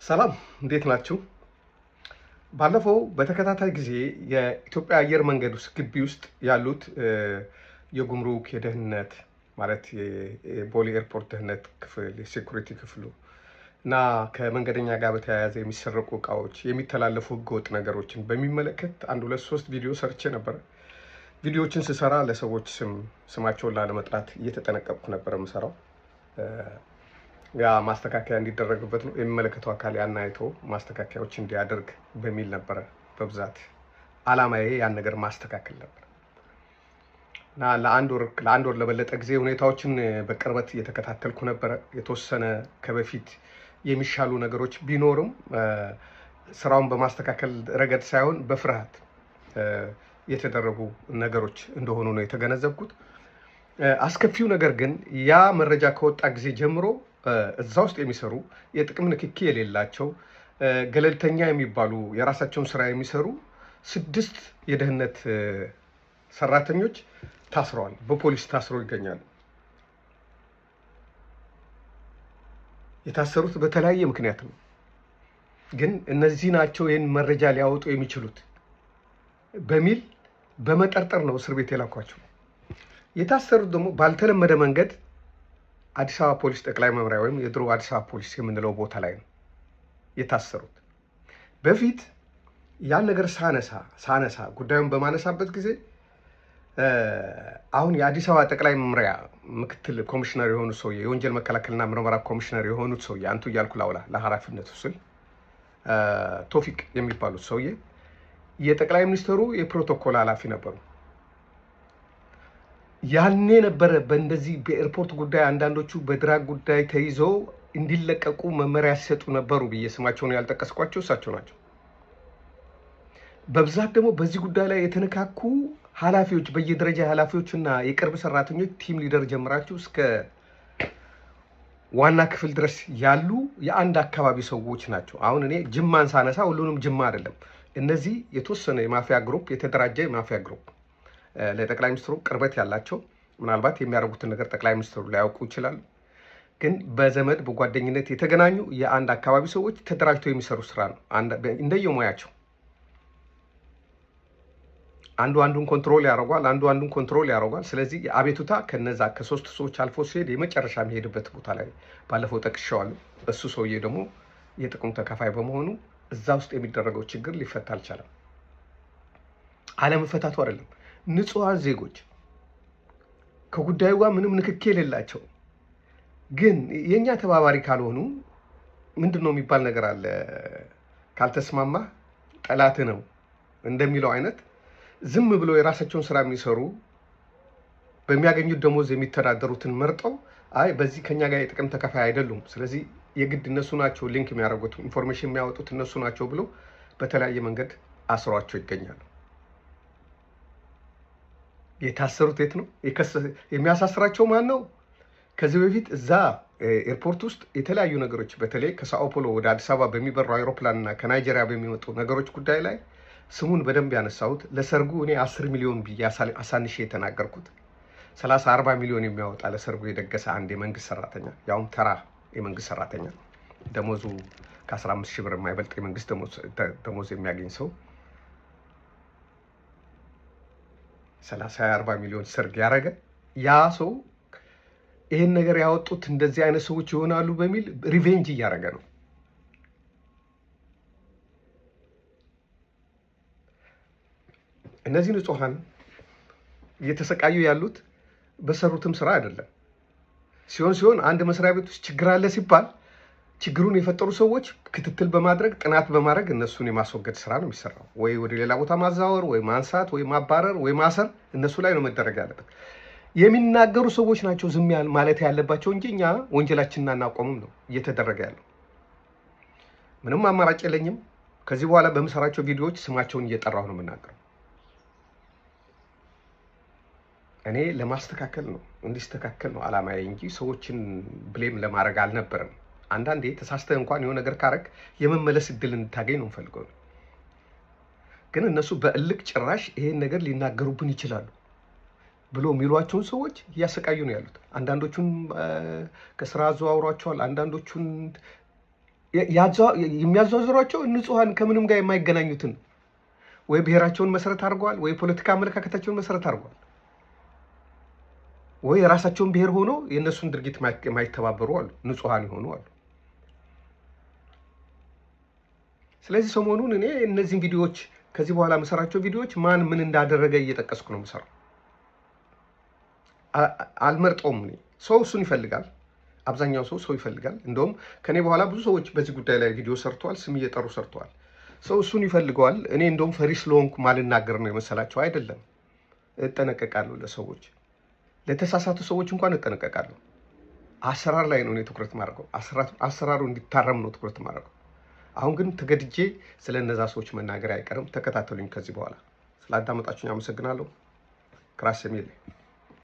ሰላም፣ እንዴት ናችሁ? ባለፈው በተከታታይ ጊዜ የኢትዮጵያ አየር መንገድ ውስጥ ግቢ ውስጥ ያሉት የጉምሩክ የደህንነት፣ ማለት የቦሌ ኤርፖርት ደህንነት ክፍል፣ የ security ክፍሉ እና ከመንገደኛ ጋር በተያያዘ የሚሰረቁ እቃዎች፣ የሚተላለፉ ህገወጥ ነገሮችን በሚመለከት አንድ ሁለት ሶስት ቪዲዮ ሰርቼ ነበር። ቪዲዮዎችን ስሰራ ለሰዎች ስማቸውን ላለመጥራት እየተጠነቀቅኩ ነበር የምሰራው። ያ ማስተካከያ እንዲደረግበት ነው፣ የሚመለከተው አካል ያን አይቶ ማስተካከያዎች እንዲያደርግ በሚል ነበረ። በብዛት አላማዬ ያን ነገር ማስተካከል ነበር እና ለአንድ ወር ለበለጠ ጊዜ ሁኔታዎችን በቅርበት እየተከታተልኩ ነበረ። የተወሰነ ከበፊት የሚሻሉ ነገሮች ቢኖሩም ስራውን በማስተካከል ረገድ ሳይሆን በፍርሃት የተደረጉ ነገሮች እንደሆኑ ነው የተገነዘብኩት። አስከፊው ነገር ግን ያ መረጃ ከወጣ ጊዜ ጀምሮ እዛ ውስጥ የሚሰሩ፣ የጥቅም ንክኪ የሌላቸው፣ ገለልተኛ የሚባሉ፣ የራሳቸውን ስራ የሚሰሩ ስድስት የደህንነት ሰራተኞች ታስረዋል። በፖሊስ ታስረው ይገኛሉ። የታሰሩት በተለያየ ምክንያት ነው። ግን እነዚህ ናቸው ይህን መረጃ ሊያወጡ የሚችሉት በሚል በመጠርጠር ነው እስር ቤት የላኳቸው። የታሰሩት ደግሞ ባልተለመደ መንገድ አዲስ አበባ ፖሊስ ጠቅላይ መምሪያ ወይም የድሮ አዲስ አበባ ፖሊስ የምንለው ቦታ ላይ ነው የታሰሩት። በፊት ያን ነገር ሳነሳ ጉዳዩን በማነሳበት ጊዜ አሁን የአዲስ አበባ ጠቅላይ መምሪያ ምክትል ኮሚሽነር የሆኑት ሰውዬ፣ የወንጀል መከላከልና ምርመራ ኮሚሽነር የሆኑት ሰውዬ፣ አንቱ እያልኩ ላውላ ለኃላፊነቱ ስል፣ ቶፊቅ የሚባሉት ሰውዬ የጠቅላይ ሚኒስትሩ የፕሮቶኮል ኃላፊ ነበሩ። ያኔ ነበረ በእንደዚህ በኤርፖርት ጉዳይ አንዳንዶቹ በ drug ጉዳይ ተይዘው እንዲለቀቁ መመሪያ ሲሰጡ ነበሩ ብዬ ስማቸውን ያልጠቀስኳቸው እሳቸው ናቸው። በብዛት ደግሞ በዚህ ጉዳይ ላይ የተነካኩ ኃላፊዎች፣ በየደረጃ ኃላፊዎች እና የቅርብ ሰራተኞች፣ team leader ጀምራችሁ እስከ ዋና ክፍል ድረስ ያሉ የአንድ አካባቢ ሰዎች ናቸው። አሁን እኔ ጅማን ሳነሳ ሁሉንም ጅማ አይደለም። እነዚህ የተወሰነ የማፊያ group፣ የተደራጀ የማፊያ group፣ ለጠቅላይ ሚኒስትሩ ቅርበት ያላቸው፣ ምናልባት የሚያደርጉትን ነገር ጠቅላይ ሚኒስትሩ ላያውቁ ይችላሉ። ግን በዘመድ በጓደኝነት የተገናኙ የአንድ አካባቢ ሰዎች ተደራጅተው የሚሰሩ ስራ ነው። እንደየሙያቸው አንዱ አንዱን control ያደርጓል፣ አንዱ አንዱን control ያደርጓል። ስለዚህ አቤቱታ ከነዛ ከሶስት ሰዎች አልፎ ሲሄድ የመጨረሻ የሚሄድበት ቦታ ላይ ባለፈው ጠቅሼዋለሁ። እሱ ሰውዬ ደግሞ የጥቅሙ ተካፋይ በመሆኑ እዛ ውስጥ የሚደረገው ችግር ሊፈታ አልቻለም። አለመፈታቱ አይደለም፣ ንጹሐን ዜጎች ከጉዳዩ ጋር ምንም ንክኪ የሌላቸው ግን የእኛ ተባባሪ ካልሆኑ፣ ምንድን ነው የሚባል ነገር አለ፣ ካልተስማማ ጠላት ነው እንደሚለው አይነት፣ ዝም ብሎ የራሳቸውን ስራ የሚሰሩ፣ በሚያገኙት ደሞዝ የሚተዳደሩትን መርጠው አይ በዚህ ከኛ ጋር የጥቅም ተካፋይ አይደሉም፣ ስለዚህ የግድ እነሱ ናቸው link የሚያደርጉት፣ information የሚያወጡት እነሱ ናቸው ብሎ በተለያየ መንገድ አስሯቸው ይገኛሉ። የታሰሩት የት ነው? የሚያሳስራቸው ማን ነው? ከዚህ በፊት እዛ ኤርፖርት ውስጥ የተለያዩ ነገሮች፣ በተለይ ከሳኦፖሎ ወደ አዲስ አበባ በሚበሩ አይሮፕላን እና ከናይጄሪያ በሚመጡ ነገሮች ጉዳይ ላይ ስሙን በደንብ ያነሳሁት፣ ለሰርጉ እኔ 10 ሚሊዮን ብዬ አሳንሼ የተናገርኩት፣ 30 40 ሚሊዮን የሚያወጣ ለሰርጉ የደገሰ አንድ የመንግስት ሰራተኛ፣ ያውም ተራ የመንግስት ሰራተኛ፣ ደሞዙ ከ15 ሺህ ብር የማይበልጥ የመንግስት ደሞዝ የሚያገኝ ሰው 30 40 ሚሊዮን ሰርግ ያደረገ ያ ሰው ይህን ነገር ያወጡት እንደዚህ አይነት ሰዎች ይሆናሉ በሚል revenge እያደረገ ነው። እነዚህ ንጹሐን እየተሰቃዩ ያሉት በሰሩትም ስራ አይደለም። ሲሆን ሲሆን አንድ መስሪያ ቤት ውስጥ ችግር አለ ሲባል ችግሩን የፈጠሩ ሰዎች ክትትል በማድረግ፣ ጥናት በማድረግ እነሱን የማስወገድ ስራ ነው የሚሰራው። ወይ ወደ ሌላ ቦታ ማዛወር፣ ወይ ማንሳት፣ ወይ ማባረር፣ ወይ ማሰር እነሱ ላይ ነው መደረግ ያለበት። የሚናገሩ ሰዎች ናቸው ዝም ማለት ያለባቸው እንጂ እኛ ወንጀላችንን አናቆምም ነው እየተደረገ ያለው። ምንም አማራጭ የለኝም። ከዚህ በኋላ በምሰራቸው ቪዲዮዎች ስማቸውን እየጠራሁ ነው የምናገረው። እኔ ለማስተካከል ነው፣ እንዲስተካከል ነው አላማዬ እንጂ ሰዎችን blame ለማድረግ አልነበረም። አንዳንዴ ተሳስተህ እንኳን የሆነ ነገር ካረግ የመመለስ እድል እንድታገኝ ነው የምፈልገው። ግን እነሱ በእልክ ጭራሽ ይሄን ነገር ሊናገሩብን ይችላሉ ብሎ የሚሏቸውን ሰዎች እያሰቃዩ ነው ያሉት። አንዳንዶቹን ከስራ አዘዋውሯቸዋል። አንዳንዶቹን የሚያዟዙሯቸው ንጹሐን ከምንም ጋር የማይገናኙትን ወይ ብሔራቸውን መሰረት አድርገዋል፣ ወይ ፖለቲካ አመለካከታቸውን መሰረት አድርገዋል፣ ወይ የራሳቸውን ብሔር ሆኖ የእነሱን ድርጊት የማይተባበሩ አሉ፣ ንጹሐን የሆኑ አሉ። ስለዚህ ሰሞኑን እኔ እነዚህን ቪዲዮዎች፣ ከዚህ በኋላ የምሰራቸው ቪዲዮዎች ማን ምን እንዳደረገ እየጠቀስኩ ነው የምሰራው። አልመርጠውም። እኔ ሰው እሱን ይፈልጋል። አብዛኛው ሰው ሰው ይፈልጋል። እንደውም ከኔ በኋላ ብዙ ሰዎች በዚህ ጉዳይ ላይ ቪዲዮ ሰርተዋል፣ ስም እየጠሩ ሰርተዋል። ሰው እሱን ይፈልገዋል። እኔ እንደውም ፈሪ ስለሆንኩ ማልናገር ነው የመሰላቸው። አይደለም፣ እጠነቀቃለሁ። ለሰዎች፣ ለተሳሳቱ ሰዎች እንኳን እጠነቀቃለሁ። አሰራር ላይ ነው እኔ ትኩረት ማድረገው። አሰራሩ እንዲታረም ነው ትኩረት ማድረገው። አሁን ግን ተገድጄ ስለ እነዛ ሰዎች መናገር አይቀርም። ተከታተሉኝ። ከዚህ በኋላ ስላዳመጣችሁኝ አመሰግናለሁ። Grazie mille.